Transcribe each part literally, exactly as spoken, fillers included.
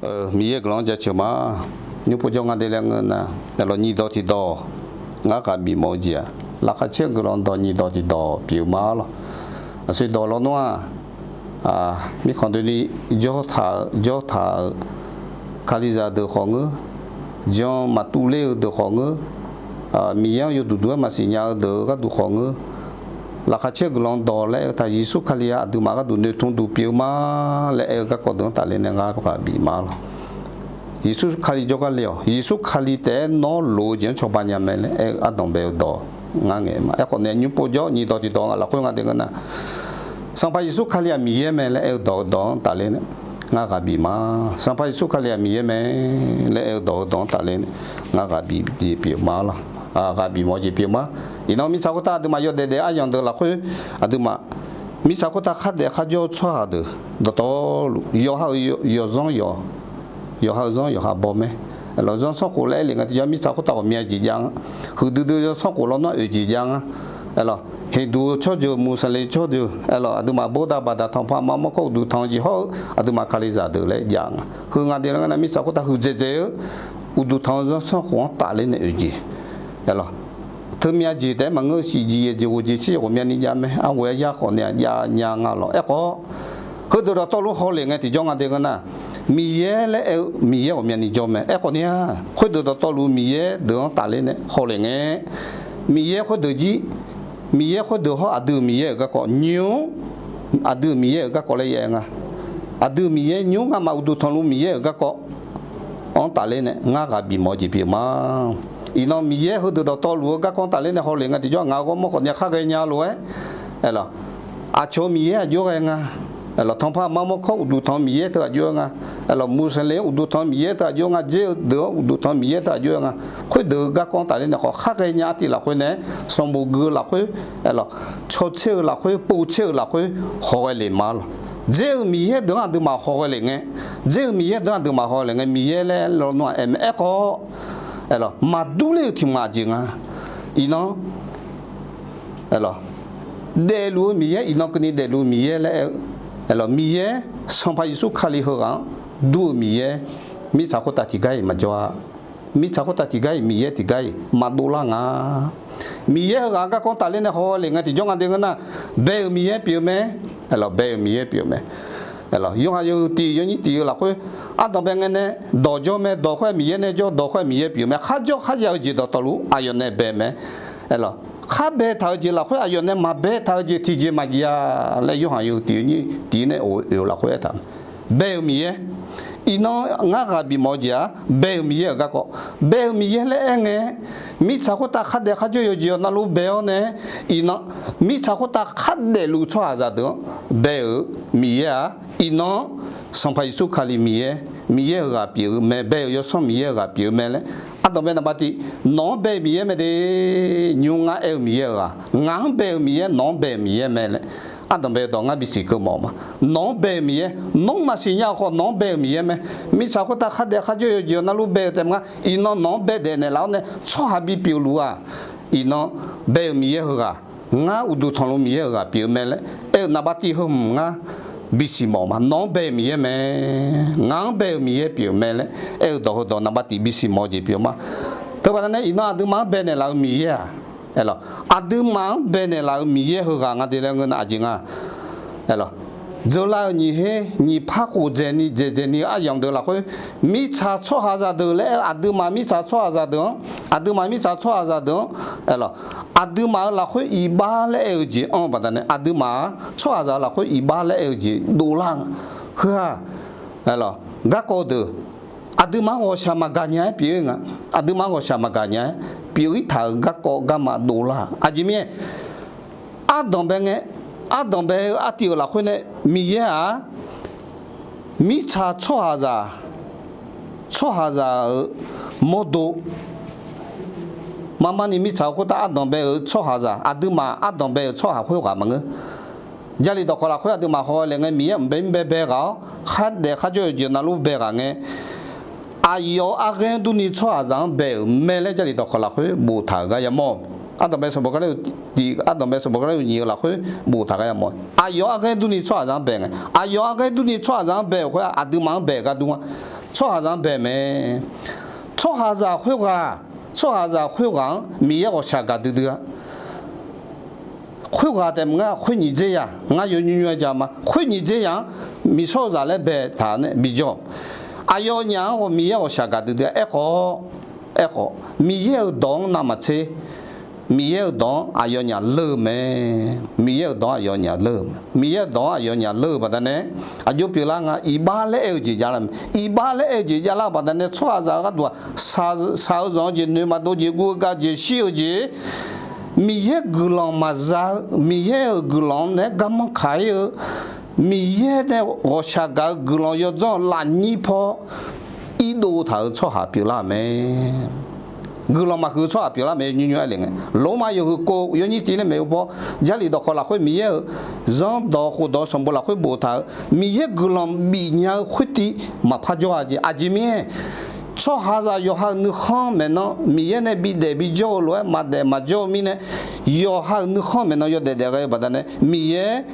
Miqyaer guiqlanq-anr jaceuq ma. Nymr povjawr nga de laer ngeur nar, aerlawq nyiq dawq tiqdawq ngar ghaq bif mawf-eu jeq-aq, laqkhaq caer-eu guiqlanq dawq nyiq dawq tiqdawq pyeuf-eu ma lawq. Aqsur dawq lawnmr-aq, mirkhanq doeni jawr taq-eu, jawr taq-euq Kalizaq deuq khawf ngeur, jan maqtuv ler-eu deuq khawf ngeur, Miqyaer-anr yawduq duq-aer maqsiq nya-eu deuq-eu gharduq khawf ngeur, laqkhaq caer-eu guiqlanq dawq laer aer-eu taq Yeqsur Kali-aq aqduimaf gharduq noeqtmq duq pyeuf-eu ma laer aer-eu garkawv deuq-anr tafler nae ngar ghaq bif ma lawq. Yeqsur Kali jawrgar le-awq. Yeqsur Kali taef-aer nawr loq-eu jeq-anr cawba nya mae laer aer-eu ardanq bae-eu dawq ngar ngaeq ma. Aerkhawf nae nymr povjawr nyiq dawq tiqdawq lafkhoer nga de ngeur nar, Sanqpaq Yeqsur Kali-aq Miqyaer mae laer aer-eu dawq-eu dawq-anr tafler nae ngar ghaq bif ma. Sanqpaq Yeqsur Kali-aq Miqyaer mae laer aer-eu dawq-eu dawq-anr tafler nae ngar ghaq bif jeq pyeuf ma lawq. Ghaq bif mawf-eu jeq pyeuf ma. Iqnan mirtsaq khoertav aqduimaf yawdaef daef aryamq deuq lafkhoer, aqduimaf mirtsaq khoertav khardaef kharjawr-eu tsawrhaq deuq dawqtawvluf, yawqha-euq yawqzanr yawq, yawqha-euq zanr yawqha baw mae. Aerlawq zanrsanrkhof laer aer le ngae tiqjawr mirtsaq khoertav ghawqmya jeq jav nga. Huiqdui dui zanrsanrkhof lawnmr oeq jeq jav nga. Aerlawq heqduq-eu tsawrjeuq, muiqsanqle tsawrjeuq, aerlawq aqduimaf bawrdav baqdaq tanqpanq maqmawr kawr uqduq tanq-eu jeq hawr-eu aqduimaf Kalizaq deuq laer jav nga. Heu nga de laer ngeur nar mirtsaq khoertav huiqdzaeq dzaeq-eu uqduq tanq-eu zanrsanrkhof-anr tafler nae oeq jeq, aerlawq teumya jeq taef-aer maqngeur-eu siq jeq yaeq jeq ghof jeq tser ghawqmyani jav mae. Arghof-aer yar khawf nae-aq jav nya nga lawq. Aerkhawf heudeuq dawqtawvluf hawle ngae tiqjawr nga de ngeur nar, Miqyaer laer aer-eu Miqyaer ghawqmyani jawr mae. Aerkhawf ni-aq khoerdeuq dawqtawvluf Miqyaer deuq-anr tafler nae hawle ngae, Miqyaer khoerdeuq jir, Miqyaer khoerdeuq hawr aqdui-euq Miqyaer-euq garkawv nymr, aqdui-euq Miqyaer-euq garkawv laer yaer nga. Aqdui-euq Miqyaer nymr ngamaf uqduq tanqluf Miqyaer-euq garkawv-anr tafler nae ngar ghaq bif mawf-eu jeq pyeuf ma. Iqnan Miqyaer heudeuq dawqtawvluf-eu garkawv-anr tafler nae hawle ngae tiqjawr ngaq-euq ghawrmawr khawf ni-aq khar ghaenya lof-aer, aerlawq aqcawq-eu Miqyaer aq jov-aer ghae nga. Aerlawq tanqpanq maqmawr kawr uqduq tanq-eu Miqyaer teu aq jov-aer nga. Aerlawq muiqsanqle-anr uqduq tanq-eu Miqyaer teu aq jov-aer nga. Dzer-eu deuq-anr uqduq tanq-eu Miqyaer teu aq jov-aer nga. Khoerdeuq-eu garkawv-anr tafler nae khawf khar ghaenya artiv lafkhoer nae, sanqbof gui-eu lafkhoer, aerlawq caw tser-eu lafkhoer, pov tser-eu lafkhoer hawghae le ma lawq. Dzer-eu Miqyaer deuq-anr aqduimaf hawghae le ngae, dzer-eu Miqyaer deuq-anr aqduimaf hawghae le ngae, Miqyaer laer lawnmr-aq aer mae. Aerkhawf, aerlawq maqdur ler-eu tiq mq aqjeq nga. Iqnan, aerlawq daefluf-eu Miqyaer, iqnan keuvni daefluf-eu Miqyaer laer aer-eu, aerlawq Miqyaer Sanqpaq Yeqsur Kali heughaq-anr dur-eu Miqyaer, mirtsaq khoertav tiqgar-iq maqjawr-a. Mirtsaq khoertav tiqgar-iq Miqyaer tiqgar-iq maqdov lar nga. Miqyaer heughaq-eu garkawv-anr tafler nae hawghae le ngae tiqjawr nga de ngeur nar, bae-euq Miqyaer pyeuf-eu mae. Aerlawq bae-euq Miqyaer pyeuf-eu mae. Aerlawq yawqha yawhuiq tiq yawnyir tiq-eu lafkhoer ardanq bae ngae nae dawq jawr mae. Dawq khoer-aq Miqyaer nae jawr, dawq khoer-aq Miqyaer pyeuf mae. Kharjawr kharjav-eu jeq dawqtawvluf aqyawf nae bae mae. Aerlawq khar baetaq-eu jeq lafkhoer aqyawf nae maqbaetaq-eu jeq tiqjeq maqjeq-a laer yawqha yawhuiq tiq yawnyir tiq nae oe-eu lafkhoer aertaq-eu, bae-euq Miqyaer. Iqnan ngar ghaq bif mawf-eu jeq-aq bae-euq Miqyaer-euq garkawv, bae-euq Miqyaer laer aer ngae, mirtsaq khoertav khardaef kharjawr yawqjeq yawq navluf bae-awr nae, iqnan mirtsaq khoertav khardaef luf-eu tsawrhaqzaq deuq-anr bae-euq Miqyaer-aq, iqnan Sanqpaq Yeqsur Kali Miqyaer, Miqyaer-euq ghaq pyeuf-eu mae. Bae-euq Yawsanr Miqyaer-euq ghaq pyeuf-eu mae laer ardanq bae naqba tiq, nawq-anr bae-eu Miqyaer mae de. Nymr ngar aer-eu Miqyaer-euq ghaq, ngaq-anr bae-euq Miqyaer, nawq-anr bae-euq Miqyaer mae laer ardanq bae-eu dawq ngar bisiq keuv mawf ma. Nawq-anr bae-euq Miqyaer, nawr maqsiq nya-eu khawf nawq-anr bae-euq Miqyaer mae. Mirtsaq khoertav khardaef kharjawr yawqjeq yawq navluf bae-eu taef ma. Iqnan nawq-anr bae daef naeqlaf-awr nae tsawrhaq bipyeuf luf-aq, iqnan bae-euq Miqyaer heughaq, ngar uqduq tanqluf Miqyaer-euq ghaq pyeuf-eu mae laer aer-eu naqba tiq heu hmq ngar bisiq mawf ma. Nawq-anr bae-euq Miqyaer mae, ngaq-anr bae-euq Miqyaer pyeuf-eu mae laer aer-eu dawq heudawq naqba tiq bisiq mawf-eu jeq pyeuf ma. Teubaqda nae iqnan aqduimaf-anr bae naeqlaf-eu Miqyaer-aq, aerlawq aqduimaf-anr bae naeqlaf-eu Miqyaer heughaq nga de laer ngeur nar aqjeq nga. Aerlawq dzeurlar-eu nyiq her nyiq par khof dzaeqni dzaeqdzaeqni-eu aryamq deuq lafkhoer, mirtsaq tsawrhaqzaq deuq laer aer-eu aqduimaf mirtsaq tsawrhaqzaq deuq-anr, aqduimaf mirtsaq tsawrhaqzaq deuq-anr, aerlawq aqduimaf-euq lafkhoer iqbax laer aer-eu jeq anr-eu baqdanae aqduimaf-aq tsawrhaqzaq-euq lafkhoer iqbax laer aer-eu jeq dovlar-eu nga. Heu-aq, aerlawq garkawv deuq aqduimaf-anr ghawqshaq maqgaq nya-aer pyeuf-ir nga. Aqduimaf-anr ghawqshaq maqgaq nya-aer pyeuf-ir taq-euq garkawv garma dovlar-aq aqjeq mirnae, ardanq bae ngae, ardanq bae-eu artiv-euq lafkhoer nae Miqyaer-aq mirtsaq tsawrhaqzaq, tsawrhaqzaq-euq mawrdo, marmarni mirtsaq-eu khoertav ardanq bae-euq tsawrhaqzaq, aqduimaf ardanq bae-euq tsawrhaq khoerghaq maqngeur. Jarlif dawqkawq lafkhoer aqduimaf haw laer ngae Miqyaer mq bae mr bae bae ghaq-awr khardaef kharjawr-eu jeq navluf bae ghaq ngae, aqyawf-euq arghaer durni tsawrhaqzaq-anr bae-euq mae laer Jarlif dawqkawq lafkhoer boftaq-euq gar yamawr-eu. Ardanq bae sanqbof gar ler-eu tiq, ardanq bae sanqbof gar ler-eu nyiq-eu lafkhoer boftaq gar yamawr-eu. Aqyawf arghaer durni tsawrhaqzaq-anr bae ngae, aqyawf arghaer durni tsawrhaqzaq-anr bae-euq khoer aqduimaf-anr bae-euq gar dur nga. tsawrhaqzaq-anr bae mae. Tsawrhaqzaq khoerghaq, tsawrhaqzaq khoerghaq-anr Miqyaer ghawqshaq gaqdui dui-a. Khoerghaq taef maqngeur, khoer nyiq dzer yaq, ngar yawnymr nymr-aer ja ma. Khoer nyiq dzer yaq-anr miqsawr-eu zaq laer baetaq nae bijawr-awq. Aqyawfnyaf-anr Miqyaer ghawqshaq gaqdui dui-a. Aerkhawf, aerkhawf, Miqyaer-euq dawq-anr navmaqtser, Miqyaer-euq dawq-anr aqyawfnyaf leur-eu mae. Miqyaer-euq dawq-anr aqyawfnyaf leur-eu mae. Miqyaer-euq dawq-anr aqyawfnyaf leur-eu baqdanae, aqjox pyeuflar nga, iqbax laer aer-eu jeq javlar mae. Iqbax laer aer-eu jeq javlar-eu baqdanae, tsawrhaqzaq-eu gharduq-aq, shaq-eu zanq-eu jeq, noeq maqdov jeq, guv-eu gaq jeq, shir-eu jeq, Miqyaer guiqlanq maqza-eu, Miqyaer-euq guiqlanq-anr naeq-aer garmanr kaq-ir-eu, Miqyaer nae ghawqshaq gaq-eu guiqlanq yawdzanr-eu lafnyir paw irdov taq-eu tsawrhaq pyeuflar-euq mae. Guiqlanq maqhuiq-eu tsawrhaq pyeuflar mae, nymr nymr aer le ngae. Lormav yawhuiq kov yawnyir tiv laer maeq-eu paw, Jarlif dawqkawq lafkhoer Miqyaer-euq zanrdawq khofdawq sanqbof lafkhoer boftaq-euq, Miqyaer guiqlanq bifnya-eu khoertiv maqpar jawr-a jeq. Aqjeq mirnae, tsawrhaqzaq yawqha-euq nuikhanr maeqnan Miqyaer nae bidaef bijawr-eu lof-aer maqdaef maqjawr-eu mirnae, yawqha-euq nuikhanr maeqnan yawdaef daef ghae-eu baqdanae, Miqyaer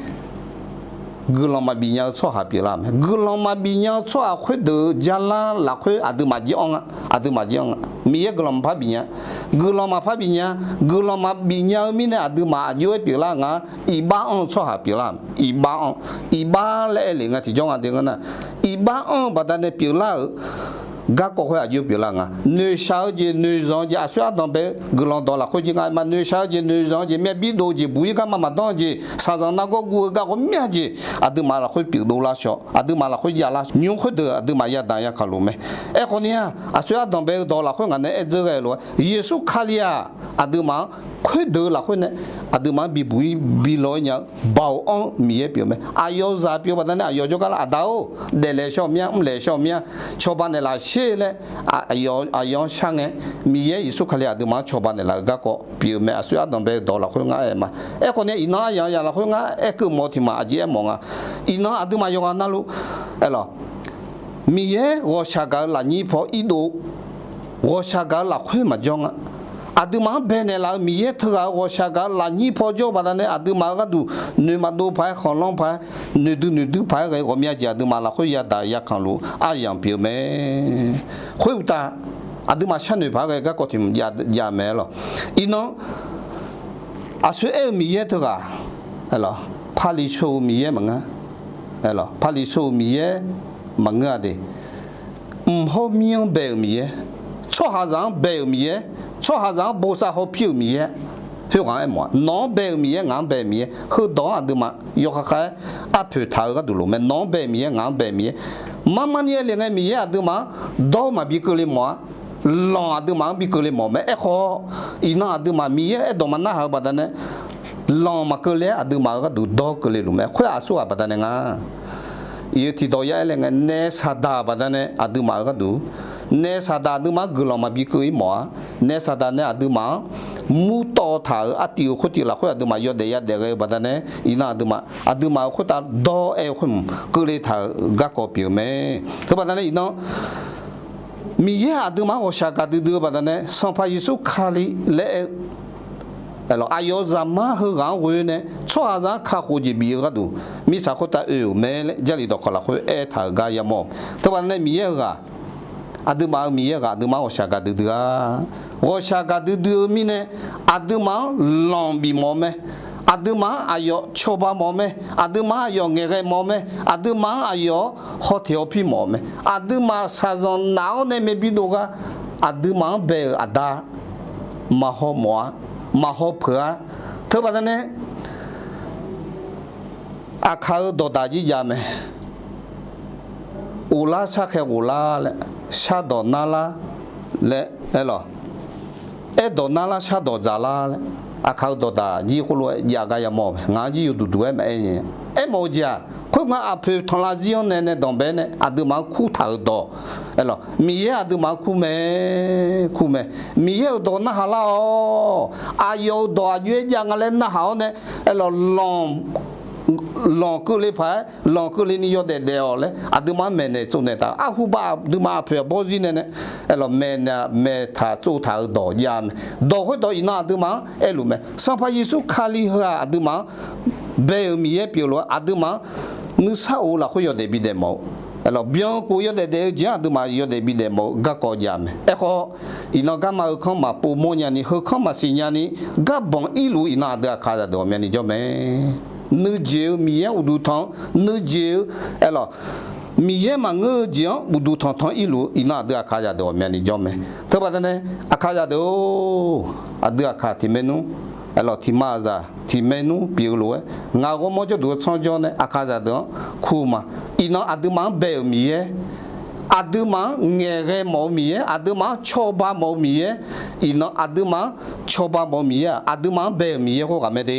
guiqlanq maqbif nya-eu tsawrhaq pyeuflar mae. Guiqlanq maqbif nya-eu tsawrhaq khoerdeuq-euq jarlar lafkhoer aqduimaf jir anr nga, aqduimaf jir anr nga. Miqyaer guiqlanq maqpar bif nya, guiqlanq maqpar bif nya, guiqlanq maqbif nya-eu mirnae aqduimaf aqjox-aer pyeuflar nga. Iqbax anr-eu tsawrhaq pyeuflar, iqbax anr, iqbax laer aer le ngae tiqjawr nga de ngeur nar, iqbax anr-eu baqdanae pyeuflar-euq garkawv khoer aqjox pyeuflar nga. Noeqshaq-eu jeq, noeqzanq-eu jeq, aqsur ardanq bae-eu guiqlanq dawq lafkhoer jir nga aer ma. Noeqshaq-eu jeq, noeqzanq-eu jeq, myavbir dov-eu jeq, buq-ir gar ma maqdanr-eu jeq, shaqzanq nargawr guv-eu garkawv myav jeq, aqduimaf lafkhoer pyeufdov lar shawq, aqduimaf lafkhoer javlar shawq, nymr khoerdeuq aqduimaf yadaq yakaq luf mae. Aerkhawf ni-aq, aqsur ardanq bae-eu dawq lafkhoer ngaq nae aer dzeur ghae-eu lof-aer, Yeqsur Kali aq, aqduimaf-anr khoerdeuq lafkhoer nae aqduimaf-anr bibuq-ir bilaw-ir nya-eu baoq anr-eu Miqyaer pyeuf mae. Aqyawf zaq pyeuf-eu baqdanae aqyawf jawrgar lar, Aqda-or, daeflaeq shawr-eu mya, mrlaeq shawr-eu mya, cawba naeqlaf sher laer aqyawf-anr shar ngae, Miqyaer Yeqsur Kali aqduimaf-anr cawba naeqlaf-eu garkawv pyeuf mae. Aqsur ardanq bae-eu dawq lafkhoer ngar aer ma. Aerkhawf ni iqnan aryamq yamq lafkhoer ngar aer keuv mawf-eu tiq ma aqjeq aer mawf nga. Iqnan aqduimaf yawqghaq navluf, aerlawq, Miqyaer ghawqshaq gaq-eu lafnyir paw irdov, ghawqshaq gaq-eu lafkhoer maqjawr nga. Aqduimaf-anr baenaeq laf-eu Miqyaer teughaq-euq ghawqshaq gaq-eu lafnyir paw jawr-eu baqdanae aqduimaf-euq gharduq noeq maqdov paq-aer, khanqlanr paq-aer, noeqdui noeqdui paq-aer ghae ghawqmya jeq aqduimaf lafkhoer yadaq yaqkanq luf aryamq pyeuf mae. Khoeruqtaf, aqduimaf sharnoeq paq-aer ghae garkawv tiq ma jav mae lawq. Iqnan aqsoer aer-eu Miqyaer teughaq, aerlawq, Paqliqso-euq Miqyaer maqngeur, aerlawq, Paqliqso-euq Miqyaer maqngeur-a de. Mq hawr mir-anr bae-euq Miqyaer, tsawrhaqzaq-anr bae-euq Miqyaer, tsawrhaqzaq-anr bosav hawpir-euq Miqyaer, khoerghaq-anr aermawf-a. Nawq-anr bae-euq Miqyaer, ngaq-anr bae-eu Miqyaer, heudawq-anr aqduimaf yawkhav khav-aer arpoeq taq-eu gharduq lof mae. Nawq-anr bae-eu Miqyaer, ngaq-anr bae-eu Miqyaer, mar mar ni aer le ngae Miqyaer aqduimaf-anr dawr maqbi keuvle mawf-a. Lanq aqduimaf-anr bi keuvle mawf mae. Aerkhawf, iqnan aqduimaf Miqyaer aerdawq maqnarhaq-eu baqdanae, lanq maqkeuvle-aer aqduimaf-euq gharduq dawr keuvle luf mae. Khoer aqsurghaq baqdanae nga. Iq-eu tiqdawq ya aer le ngae, naef saqdaq baqdanae aqduimaf-euq gharduq, naef saqdaq aqduimaf-anr guiqlanq maqbi keuv-ir mawf-a. Naef saqdaq nae aqduimaf-anr murtawv taq-euq artiv-euq khoertiv lafkhoer aqduimaf yawdaef yadaef ghae-eu baqdanae, iqnan aqduimaf, aqduimaf-euq khoertav dawr aer-eu khoer mq keuvle taq-euq garkawv pyeuf-eu mae. Teubaqdanae iqnan Miqyaer aqduimaf-anr ghawqshaq gaqdui dui-eu baqdanae, Sanqpaq Yeqsur Kali laer aer-eu, aerlawq, aqyawf-euq Zaqmar heughaq-anr ghoe nae tsawrhaqzaq-anr kakhof jeq bif-eu gharduq, mirtsaq khoertav oe-euq mae laer Jarlif dawqkawq lafkhoer aertaq-euq gar yamawr-eu. Teubaqdanae Miqyaer-euq ghaq, aqduimaf-euq Miqyaer ghaq aqduimaf-anr ghawqshaq gaqdui dui-a. Ghawqshaq gaqdui dui-eu mirnae, aqduimaf-anr lanq bif mawf-eu mae. Aqduimaf-anr aqyawf cawba mawf-eu mae. Aqduimaf-anr aqyawf ngaeqghae mawf-eu mae. Aqduimaf-anr aqyawf-awr hawteq hawpir mawf-eu mae. Aqduimaf shaqzanq naf-awr nae myavbir dov gar, aqduimaf-anr bae-euq Aqda maqhaw mawf-a, maqhaw peuq-a. Teubaqdanae Aqkaq-euq dawqdaq jir jav mae. Ghoflar sharkhae ghoflar laer, shardawq narlar laer, aerlawq, aerdawq narlar shardawq dzaqlar laer, Aqkaq-euq dawqdaq jir khoerlof-aer jav gar yamawr-eu mae. Ngaq-anr jir yawduq duq-aer maqaer nya. Aermawf-eu jeq-aq, khoerngae aqpoeq tanqlav zir-anr nae nae danqbae-aer nae aqduimaf-anr kurtaq-euq dawq, aerlawq, Miqyaer aqduimaf-anr kur mae, kur mae. Miqyaer-euq dawq narhaq lar-awq. Aqyawf-euq dawq aqjox-aer jav nga laer narhaq-awr nae, aerlawq, lanq lanq keuvle paq-aer, lanq keuvle ni yawdaef daef-awq laer aqduimaf-anr maeqnaeq tsovnaeq taq-eu arhubav aqduimaf aqpoeq aqbawr zir nae nae, aerlawq, maeqnaeq maeqtaq tsovtaq-euq dawq jav mae. Dawq khoerdawq iqnan aqduimaf-anr aerluf mae. Sanqpaq Yeqsur Kali heu-aq aqduimaf-anr bae-euq Miqyaer pyeuf lof-aer aqduimaf-anr nuisar of-eu lafkhoer yawdaef bidaef mawf-eu Aerlawq, byankuf yawdaef daef-eu jeq-anr aqduimaf yawdaef bidaef mawf-eu garkawv jav mae. Aerkhawf, iqnan garma heukanr maqpov mawrnya ni, heukanr maqsiq nya ni, garbanq irluf iqnan aqdui aqkazaq deuq ghawqmyani jawr mae. Nuijeq-eu Miqyaer-anr uqduq tanq-anr, nuijeq-eu, aerlawq, Miqyaer maqngeur-eu jeq-anr uqduq tanqtanq irluf-eu iqnan aqdui aqkazaq deuq ghawqmyani jawr mae. Teubaqda nae, aqkazaq deuq-or, aqdui aqkaq tiq maernmr, aerlawq, tiq ma zaq tiq maernmr pyeuf-eu lof-aer, ngaq ghawrmawr jawrduq-eu tsanr jawr nae aqkazaq deuq-anr kur-eu ma. Iqnan aqduimaf-anr bae-euq Miqyaer, aqduimaf-anr ngaeqghae mawf-eu Miqyaer, aqduimaf-anr cawba mawf-eu Miqyaer, iqnan aqduimaf-anr cawba mawf-eu Miqyaer-aq, aqduimaf-anr bae-euq Miqyaer khoerghaq mae de.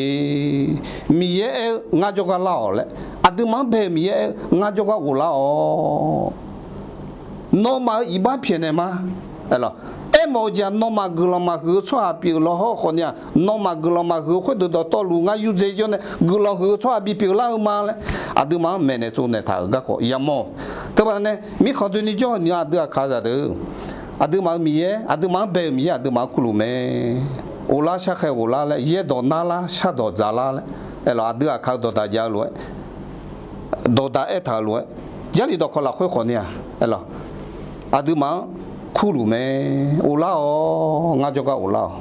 Miqyaer aer-eu ngar jawrgar lar-awq laer, aqduimaf-anr bae-euq Miqyaer aer-eu ngar jawrgar ghoflar-awq. Nawmaf-euq iqbax pyaeqnaeq ma. Aerlawq, aermawf-eu jeq-aq, nawmaf guiqlanq maqhuiq-eu tsawrhaq pyeuf law hawr khawf ni-aq, nawmaf guiqlanq maqhuiq-eu khoerdeuq dawqtawvluf ngar yurdzae jawr nae guiqlanq huiq-eu tsawrhaq bipyeuf lar-eu ma laer, aqduimaf-anr maeqnaeq tsovnaeq taq-euq garkawv yamawr-awq. Teubaqda nae, mirkhanq doeni jawr-eu ni aqdui aqkazaq deuq, aqduimaf-euq Miqyaer, aqduimaf-anr bae-euq Miqyaer aqduimaf-anr kurluf mae. Ghoflar sharkhae ghoflar laer, yaerdawq narlar shardawq dzaqlar laer, aerlawq, aqdui aqkaq-eu dawqdaq jav-eu lof-aer, dawqdaq aertaq-euq lof-aer, Jarlif dawqkawq lafkhoer khawf ni-aq, aerlawq, aqduimaf-anr kurluf mae. Ghoflar-awq, ngar jawrgar ghoflar-awq.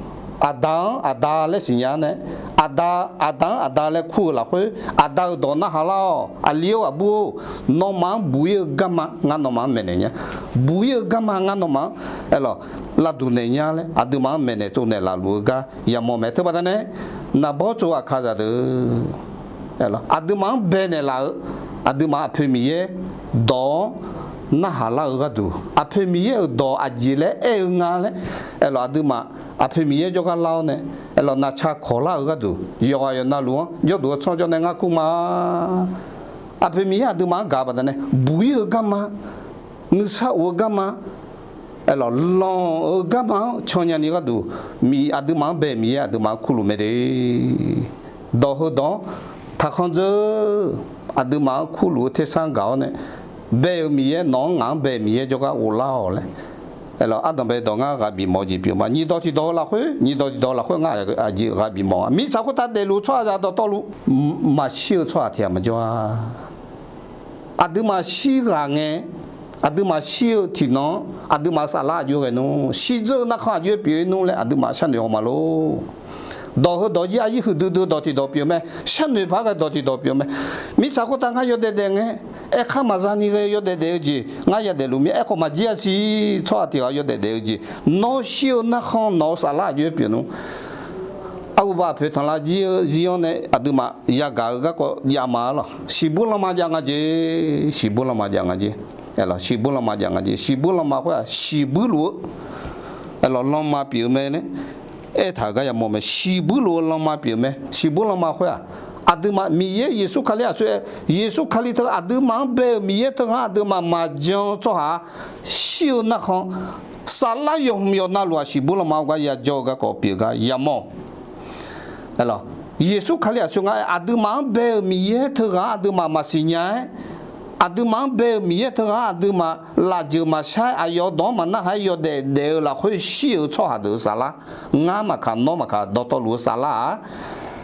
Aqda-anr aqda laer siqnya nae, aqda, aqda-anr aqda laer kur-eu lafkhoer, aqda-euq dawq narhaq lar-awq. Aqli-or aqbur-or, nawmaf-anr buq-ir-eu garma ngar nawmaf-anr maeqnaeq nya. Buq-ir-eu garma ngar nawmaf-anr, aerlawq, lavduq naeq nya laer aqduimaf-anr maeqnaeq tsovnaeq laf luf-eu gar yamawr mae. Teubaqda nae, naqbawr tsov-eu aqkazaq deuq, aerlawq, aqduimaf-anr baenaeq laf-eu, aqduimaf aqpoeq Miqyaer dawq-anr narhaq lar-eu gharduq, aqpoeq Miqyaer-euq dawq aqjeq laer aer-eu nga laer, aerlawq, aqduimaf aqpoeq Miqyaer jawrgar lar-awr nae, aerlawq, naqca kawq lar-eu gharduq, yawqghaq yawqnavluf-anr jawrduq-eu tsanr jawr nae ngar kur ma. Aqpoeq Miqyaer aqduimaf-anr gaq baqdanae, buq-ir-eu garma, nuisar of-eu garma, aerlawq, lanq-eu garma-anr cannya ni gharduq, aqduimaf-anr bae Miqyaer aqduimaf-anr kurluf mae de. Dawq heudawq-anr taqkhanr dzeur, aqduimaf-anr kurluf-eu tersar gaq-awr nae, bae-euq Miqyaer, nawq-anr ngaq-anr bae Miqyaer jawrgar ghoflar-awq laer, aerlawq, ardanqbae dawq ngar ghaq bifmawf-eu jeq pyeuf ma. Nyiq dawq tiqdawq-eu lafkhoer, nyiq dawq tiqdawq-eu lafkhoer ngar aqjeq ghaq bifmawf-a. Mirtsaq khoertav daefluf-eu tsawrhaqzaq dawqtawvluf, maqshir-eu tsawrhaq tiq ghaq maqjawr-a. Aqduimaf shir ghaq ngae, aqduimaf shir-eu tiqnan-anr aqduimaf-euq saflar aqjox ghae nmr, shirdzeur-eu narkhan aqjox-aer pyeuf-ir nmr laer aqduimaf sharnoeq haw ma lor. Dawq heudawq jir aryir huiqdui dui-eu dawq tiqdawq pyeuf mae, sharnoeq paq-aer ghae dawq tiqdawq pyeuf mae. Mirtsaq khoertav ngar yawdaef daef ngae, aerkhar maqza ni ghae yawdaef daef-eu jeq ngar yadaef luf mir-a. Aerkhawf maqjir-a siq, tsawrhaq tiq ghaq yawdaef daef-eu jeq, nawr shir-eu narkhan nawq-euq saflar aqjox-aer pyeuf nmr. Arhuba aqpoeq tanqlav jir-eu zir-anr nae aqduimaf yagaq-eu garkawv jav ma-ar lawq. Shiqbuir lanma jav nga jeq, shiqbuir lanma jav nga jeq. Aerlawq, shiqbuir lanma jav nga jeq. Shiqbuir lanma khoer-aq shiqbuir luf-eu, aerlawq, lanma pyeuf-eu mae laer aertaq-euq gar yamawr mae. Shiqbuir luf-eu lanma pyeuf mae. Shiqbuir lanma khoer-aq, aqduimaf Miqyaer Yeqsur Kali aqsur-aer, Yeqsur Kali teu aqduimaf-anr bae-euq Miqyaer teughaq-anr aqduimaf maqjan-eu tsawrhaq-a, shir-eu narkhan, saflar yawhmq yawqnavluf-aq shiqbuir lanma-anr gar yajawr-eu garkawv pyeuf gar yamawr-awq. Aerlawq, Yeqsur Kali aqsur ngar-aer aqduimaf-anr bae-euq Miqyaer teughaq-anr aqduimaf maqsiq nya-aer, aqduimaf-anr bae-euq Miqyaer teughaq-anr aqduimaf lafjeuq maqshar-aer aqyawf-euq dawq-anr maqnarhaq-aer yawdaef daef-eu lafkhoer shir-euq tsawrhaq deuq-euq saflar, ngar maqkaq nawr maqkaq dawqtawvluf-eu saflar-aq,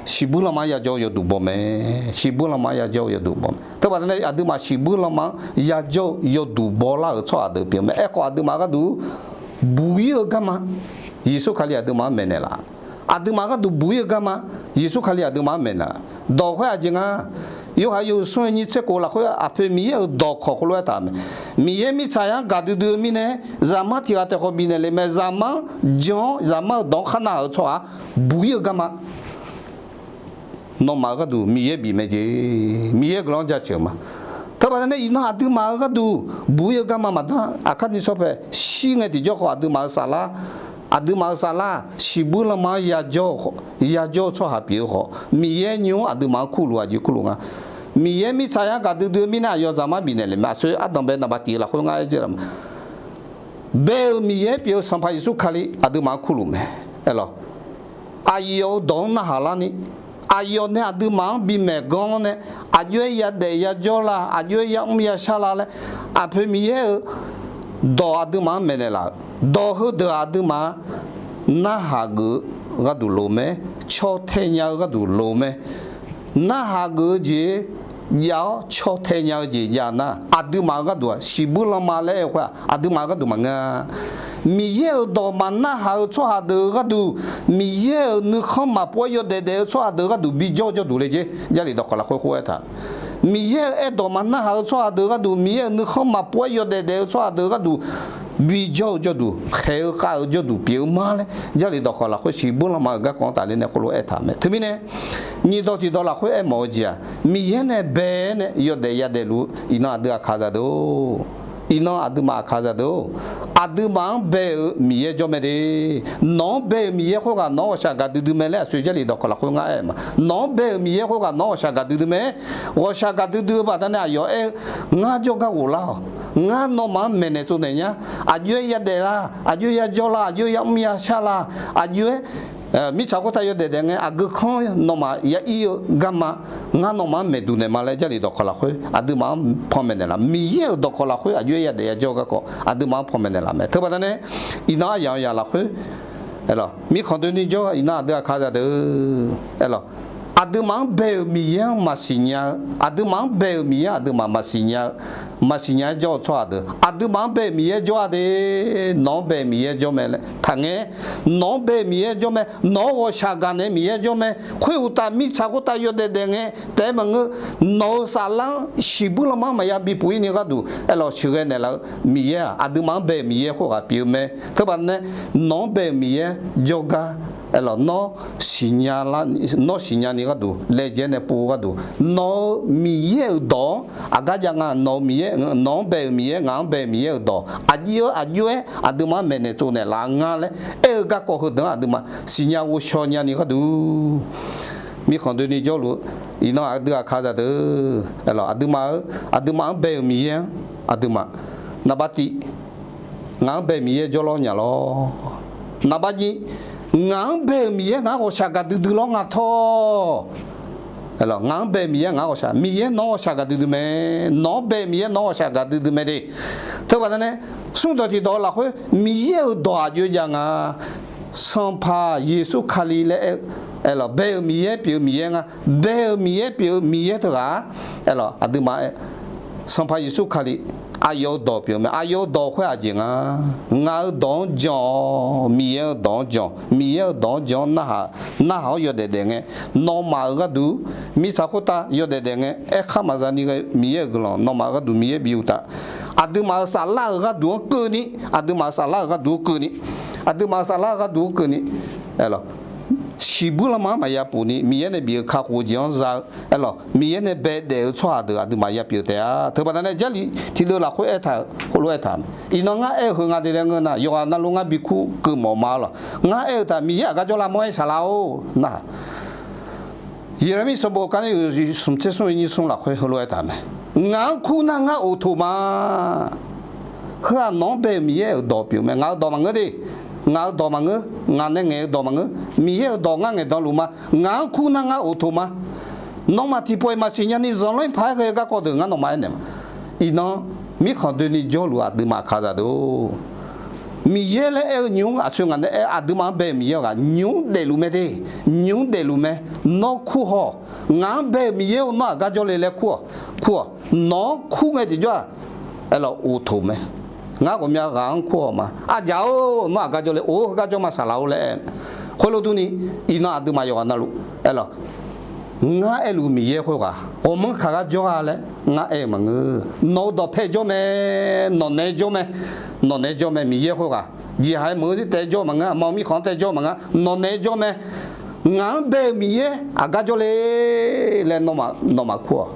shiqbuir lanma-anr yajawr-eu yawduq baw mae. Shiqbuir lanma-anr yajawr-eu yawduq baw mae. Teubaqda nae aqduimaf shiqbuir lanma-anr yajawr-eu yawduq bawlar-euq tsawrhaq deuq pyeuf mae. Aerkhawf aqduimaf gharduq buq-ir-eu garma, Yeqsur Kali aqduimaf-anr maeqnaeq laf. Aqduimaf gharduq buq-ir-eu garma, Yeqsur Kali aqduimaf-anr maeqnaeq laf. Dawq khoer aqjeq nga, Yorhaq yawhuiq smr-eu nyiq tser kof lafkhoer aqpoeq Miqyaer-euq dawq kawq khoerlof-aer taq mae. Miqyaer mirtsaq-anr gaqdui dui-eu mirnae, zaqmar tiq ghaq taef khawf bifnaeq le mae. Zaqmar-anr jan-awr zaqmar-euq dawq-anr kharnav-euq tsawrhaq buq-ir-eu garma nawmaf-euq gharduq Miqyaer bif mae jeq. Miqyaer guiqlanq-anr jaceuq ma. Teubaqda nae iqnan aqduimaf-euq gharduq buq-ir-eu garma maqdanr, aqkar ni sawr pae shir ngae tiqjawr khawf aqduimaf-euq saflar, aqduimaf-euq saflar-aq shiqbuir lanma-anr yajawr-eu tsawrhaq pyeuf-eu khawf, Miqyaer nymr-anr aqduimaf-anr kurluf aqjeq kurluf nga. Miqyaer mirtsaq-anr gaqdui dui-eu mirnae aqyawf zaqmar bifnaeq le mae. Aqsur ardanqbae naqba tiq-eu lafkhoer ngar aer dzer laf ma. Bae-euq Miqyaer pyeuf-eu Sanqpaq Yeqsur Kali aqduimaf-anr kurluf mae. Aerlawq, aqyawf-euq dawq-anr narhaq larni, aqyawf nae aqduimaf-anr bimaeq ganr-awr nae, aqjox-aer yadaef yajawr la, aqjox-aer yamr yashar la laer, aqpoeq Miqyaer-euq dawq aqduimaf-anr maeqnaeq laf-euq dawq heudeuq-aq aqduimaf narhaq geuf-eu gharduq loq mae. Caw tae nya-eu gharduq loq mae. Narhaq geuf-eu jeq jav-awr caw tae nya-eu jeq jav nar, aqduimaf-euq gharduq-aq, shiqbuir lanma laer aer-eu khoer-aq, aqduimaf-euq gharduq maqngeur-a. Miqyaer-euq dawq maqnarhaq-eu tsawrhaq deuq-euq gharduq, Miqyaer-euq nuikhanr maqpov-aer yawdaef daef-eu tsawrhaq deuq-euq gharduq bijawr jawrduq le jeq, Jarlif dawqkawq lafkhoer khoer aertaq. Miqyaer-euq aerdawq maqnarhaq-eu tsawrhaq deuq-euq gharduq, Miqyaer-euq nuikhanr maqpov-aer yawdaef daef-eu tsawrhaq deuq-euq gharduq, bijawr-eu jawrduq, khaeq-eu khav-eu jawrduq pyeuf-eu ma laer, Jarlif dawqkawq lafkhoer shiqbuir lanma-euq garkawv-anr tafler nae khoerlof aertaq mae. Teumirnae, nyiqdawq tiqdawq lafkhoer aermawf-eu jeq-aq, Miqyaer nae bae-aer nae yawdaef yadaef luf-eu iqnan aqdui aqkaqzaq deuq-or, iqnan aqduimaf aqkaqzaq deuq-or, aqduimaf-anr bae-euq Miqyaer jawr mae de. Nawq-anr bae-euq Miqyaer khoerghaq nawq-anr ghawqshaq gaqdui dui mae laer aqsur Jarlif dawqkawq lafkhoer ngar aer-eu ma. Nawq-anr bae-euq Miqyaer khoerghaq nawq-anr ghawqshaq gaqdui dui mae. Ghawqshaq gaqdui dui-eu baqdanae aqyawf aer-eu, ngar jawrgar ghoflar-awq. Ngar nawmaf-anr maeqnaeq tsovnaeq nya. Aqjox-aer yadaef la, aqjox-aer yajawr la, aqjox-aer yamr yashar la, aqjox-aer mirtsaq khoertav yawdaef daef ngae aqgeu kanr nawmaf ya ir-eu garma, ngar nawmaf-anr maeqduq naeq ma laer Jarlif dawqkawq lafkhoer aqduimaf-anr panmaeq naeqlaf. Miqyaer-euq dawqkawq lafkhoer aqjox-aer yadaef yajawr-eu garkawv aqduimaf-anr panmaeq naeqlaf mae. Teubaqdanae, iqnan aryamq-anr yaq lafkhoer, mirkhanq doeni jawr-eu iqnan aqdui aqkaqzaq deuq, aerlawq, aqduimaf-anr bae-euq Miqyaer-anr maqsiq nya-eu, aqduimaf-anr bae-euq Miqyaer aqduimaf maqsiq nya-eu, maqsiq nya-aer jawr-eu tsawrhaq deuq, aqduimaf-anr bae-euq Miqyaer jawr-a de. Nawq-anr bae-euq Miqyaer jawr mae laer taqngae. Nawq-anr bae-euq Miqyaer jawr mae. Nawq-anr ghawqshaq gaq naeq-eu Miqyaer jawr mae. Khoeruqtaf mirtsaq khoertav yawdaef daef ngae taef-aer maqngeur. Nawq-euq saflar-anr shiqbuir lanma-anr maqya bipuf ir ni gharduq, aerlawq, sheuqghae naeqlaf-eu Miqyaer-aq, aqduimaf-anr bae-euq Miqyaer khoerghaq pyeuf-eu mae. Teubaqdanae, nawq-anr bae-euq Miqyaer jawrgar, aerlawq, nawr siqnya lar, nawr siqnya ni gharduq laejae-aer nae pov-eu gharduq, nawq-euq Miqyaer-euq dawq-anr aqgar jav nga. Nawq-euq Miqyaer, nawq-anr bae-euq Miqyaer, ngaq-anr bae-euq Miqyaer-euq dawq aqjir-eu aqjox-aer aqduimaf-anr maeqnaeq tsovnaeq laf nga laer aer-eu garkawv heudeuq-anr aqduimaf siqnya ghovshaw nya ni gharduq, mirkhanq doeni jawrluf-eu iqnan aqdui aqkaqzaq deuq, aerlawq, aqduimaf-eu, aqduimaf-anr bae-euq Miqyaer-anr aqduimaf, naqbar tiv, ngaq-anr bae-euq Miqyaer jawrlawr nya lawr. Naqbar nyiq, ngaq-anr bae-euq Miqyaer ngaq-anr ghawqshaq gaqdui dui lawr nga tawr. Aerlawq, ngaq-anr bae-euq Miqyaer ngaq-anr ghawqshaq, Miqyaer nawq-anr ghawqshaq gaqdui dui mae. Nawq-anr bae-euq Miqyaer nawq-anr ghawqshaq gaqdui dui mae de. Teubaqdanae, smr dawq tiqdawq-eu lafkhoer Miqyaer-euq dawq aqjox jav nga. Sanqpaq Yeqsur Kali laer aer-eu, aerlawq, bae-euq Miqyaer pyeuf-eu Miqyaer nga. Bae-euq Miqyaer pyeuf-eu Miqyaer teughaq-aq, aerlawq, aqduimaf-aer, Sanqpaq Yeqsur Kali aqyawf-euq dawq pyeuf-eu mae. Aqyawf-euq dawq khoer aqjeq nga. Ngaq-euq dawq-anr jan-awq. Miqyaer-euq dawq-anr jan. Miqyaer-euq dawq-anr jan-awr narhaq, narhaq-awr yawdaef daef ngae, nawmaf-euq gharduq mirtsaq khoertav yawdaef daef ngae aerkhar maqza ni ghae-eu Miqyaer-euq guiqlanq nawmaf-euq gharduq Miqyaer bi uqtaf, aqduimaf-euq saflar-euq gharduq-anr keuvni, aqduimaf-euq saflar-euq gharduq-anr keuvni, aqduimaf-euq saflar-euq gharduq-anr keuvni, aerlawq, shiqbuir lanma-anr maqya pufni Miqyaer nae bif-eu kakhof-eu jeq-anr za-eu, aerlawq, Miqyaer nae baedaef-eu tsawrhaq deuq aqduimaf ya pyeuf taef-a. Teubaqdanae Jarlif tiqdeuv lafkhoer aertaq-euq khoerlof aertaq-euq mae. Iqnan ngar aer-eu heu nga de laer ngeur nar, yawqghaq navluf ngar bi kur keuv mawf ma-ar lawq. Ngar aer-eu taq Miqyaer aqgar jawrlar mawr-aer saqlaq-or nar, Yeqlaqmir sanqbof kar nae smq tser smr-eu nyiq smr lafkhoer heulof-aer taq mae. Ngaq-anr kur nar ngar of toq ma. Heu-aq nawq-anr bae-euq Miqyaer-euq dawq pyeuf mae. Ngaq-euq dawq maqngeur de. Ngaq-euq dawq maqngeur. Ngaq nae ngaeq-eu dawq maqngeur. Miqyaer-euq dawq ngar ngaeqdan luf ma. Ngaq-anr kur nar ngar of toq ma. Nawmaf tiqpawf-iq maqsiq nyani zanqler paq-aer ghae-eu garkawv deuq ngar nawmaf aernaeq ma. Iqnan mirkhanq doeni jawrluf aqduimaf kaqzaq deuq-or, Miqyaer laer aer-eu nymq-mr aqsoe ngaq nae aer aqduimaf-anr bae-euq Miqyaer-eu ghaq nymq-mr daefluf mae de. Nymq-mr daefluf mae. Nawr kur haw. Ngaq-anr bae-euq Miqyaer-or, nawr aqgar jawrle laer kur-awq. Kur-awq. Nawq-anr kur ngae tiqjawr-aq, aerlawq, of toq mae. Ngar ghawqmya ghaq-anr kur-awq ma. Aqjaq-or, nawr aqgar jawrle, or, heugar jawr ma saqlaq-or laer aer. Khoerlof durni, iqnan aqduimaf yawqghaq navluf, aerlawq, ngar aerluf Miqyaer khoerghaq ghawqmanr kaq gar jawr-a laer ngar aer-eu maqngeur. Nawq-euq dawqpae jawr mae. Nawq naeq-aer jawr mae. Nawq naeq-aer jawr mae. Miqyaer khoerghaq jeqhaq-aer meuq-eu taef-aer jawr maqngeur, aqma-eu mirkhanq taef-aer jawr maqngeur, nawq naeq-aer jawr mae. Ngaq-anr bae-euq Miqyaer aqgar jawrle laer nawmaf kur-awq.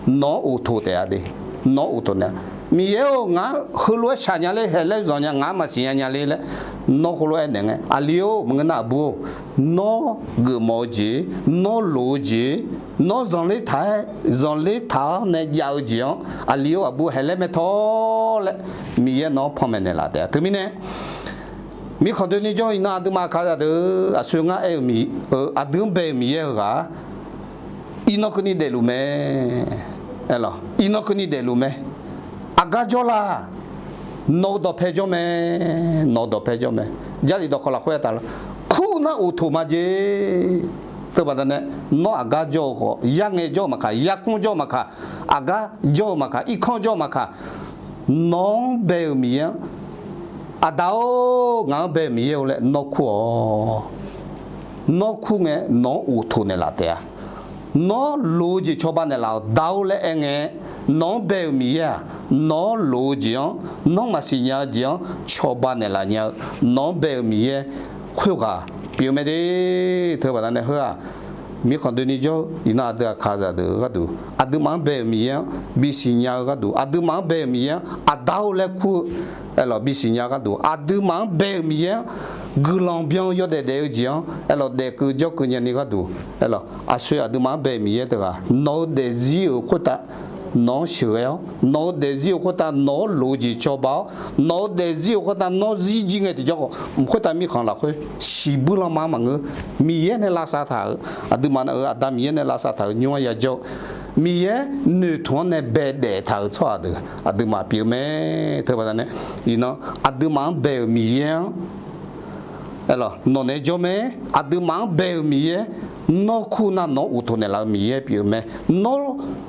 Nawq-anr of toq taef-a de. Nawq-anr of toq naeq. Miqyaer-or, ngaq-anr heulof-aer shaq nya ler, haeq laer zanq nya, ngaq-anr maqsiq nya nya ler laer nawr khoerlof-aer naeq ngae, aqli-or, maqngeur nar aqbur-or, nawr geufmawf-eu jeq, nawr loq-eu jeq, nawr zanqler taq-aer, zanqler taq-awr nae jav-eu jeq-anr aqli-or aqbur haeq laer mae tawr laer Miqyaer nawq-anr panmaeq naeqlaf taef-a. Teumirnae, mirkhanq doeni jawr iqnan aqduimaf kaqzaq deuq aqsoe ngar aer-eu, aqdui-anr bae-euq Miqyaer-eu ghaq-a, iqnan keuvni daefluf mae. Aerlawq, iqnan keuvni daefluf mae. Aqgar jawrlaq, nawq-eu dawqpae jawr mae. Nawq-eu dawqpae jawr mae. Jarlif dawqkawq lafkhoer aertaq lawr, kur nar of toq ma jeq. Teubaqda nae, nawr aqgar jawr-eu khawf, yarngae jawr-eu maqkaq, yarkmr jawr-eu maqkaq, aqgar jawr-eu maqkaq, irkanr jawr-eu maqkaq, nawq-anr bae-euq Miqyaer-anr, Aqda-or, ngaq-anr bae-euq Miqyaer-or laer nawr kur-awq. Nawr kur ngae, nawq-anr uqtoq naeqlaf taef-a. Nawr loq-eu jeq cawba naeqlaf-awq, Da-or laer aer ngae, nawq-anr bae-euq Miqyaer-aq, nawr loq-eu jeq-anr, nawr maqsiq nya-eu jeq-anr cawba naeqlaf nya-eu, nawq-anr bae-euq Miqyaer khoerghaq pyeuf-eu mae de. Teubaqda nae heu-aq, mirkhanq doeni jawr-eu iqnan aqdui aqkaqzaq deuq-eu gharduq, aqduimaf-anr bae-euq Miqyaer-anr bisiq nya-eu gharduq, aqduimaf-anr bae-euq Miqyaer-anr Aqda-or laer kur-eu aerlawq bisiq nya-eu gharduq, aqduimaf-anr bae-euq Miqyaer-anr guiqlanq byan yawdaef daef-eu jeq-anr aerlawq daefkeuv jawrkeuv nyani gharduq aerlawq, aqsoeq aqduimaf-anr bae-euq Miqyaer teughaq nawq-eu daefzir-euq khoertav nawq-anr sheuqghae-awr, nawq-eu daefzir-euq khoertav nawq-anr loq-eu jeq cawba-awr, nawq-eu daefzir-euq khoertav nawr zir jir ngae tiqjawr khawf, mq khoertav mirkhanq lafkhoer shiqbuir lanma maqngeur. Miqyaer nae lavsav taq-euq, aqduimaf-euq Aqda Miqyaer nae lavsav taq-euq nymr-anr ya jawr-eu, Miqyaer noeqtmq-anr nae baedaef taq-euq tsawrhaq deuq aqduimaf pyeuf-eu mae. Teubaqda nae, iqnan aqduimaf-anr bae-euq Miqyaer-anr aerlawq nawq naeq-aer jawr mae. Aqduimaf-anr bae-euq Miqyaer, nawr kur nar nawq-anr uqtoq naeqlaf-eu Miqyaer pyeuf-eu mae. Nawr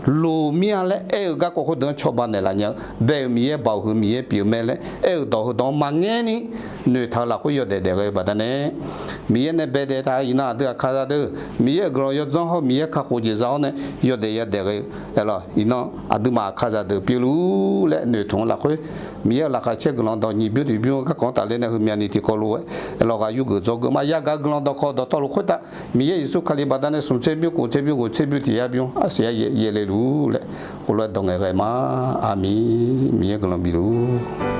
loq mir-a laer aer-eu garkawv khoerdeuq-anr cawba naeqlaf nya-eu bae-euq Miqyaer, baoq huiq Miqyaer pyeuf-eu mae laer aer-euq dawq heudawq-anr maqngaer ni noeqtaq-eu lafkhoer yawdaef daef ghae-eu baqda nae, Miqyaer nae baedaef taq-eu iqnan aqdui aqkaqzaq deuq Miqyaer-euq guiqlanq yawdzanr hawr Miqyaer kakhof jeq za-awr nae yawdaef yadaef ghae-eu aerlawq, iqnan aqduimaf aqkaqzaq deuq pyeufluf laer noeqtmq-eu lafkhoer, Miqyaer-euq laqkhaq caer guiqlanq dawq nyiq bymr tiq bymr-eu garkawv-anr tafler nae heumyani tiqkawv lof-aer aerlawq ghaq yurgeuf dzawgeuf ma yagaq-eu guiqlanq dawqkawq dawqtawvluf khoertav, Miqyaer Yeqsur Kali baqda nae smq tser bymr kof tser bymr ghoeq tser bymr tiq yar bymr arsiq yar yaev le luf laer heulof-aer dawq ngaeqghae ma. Aqmeq. Miqyaer guiqlanq bifluf.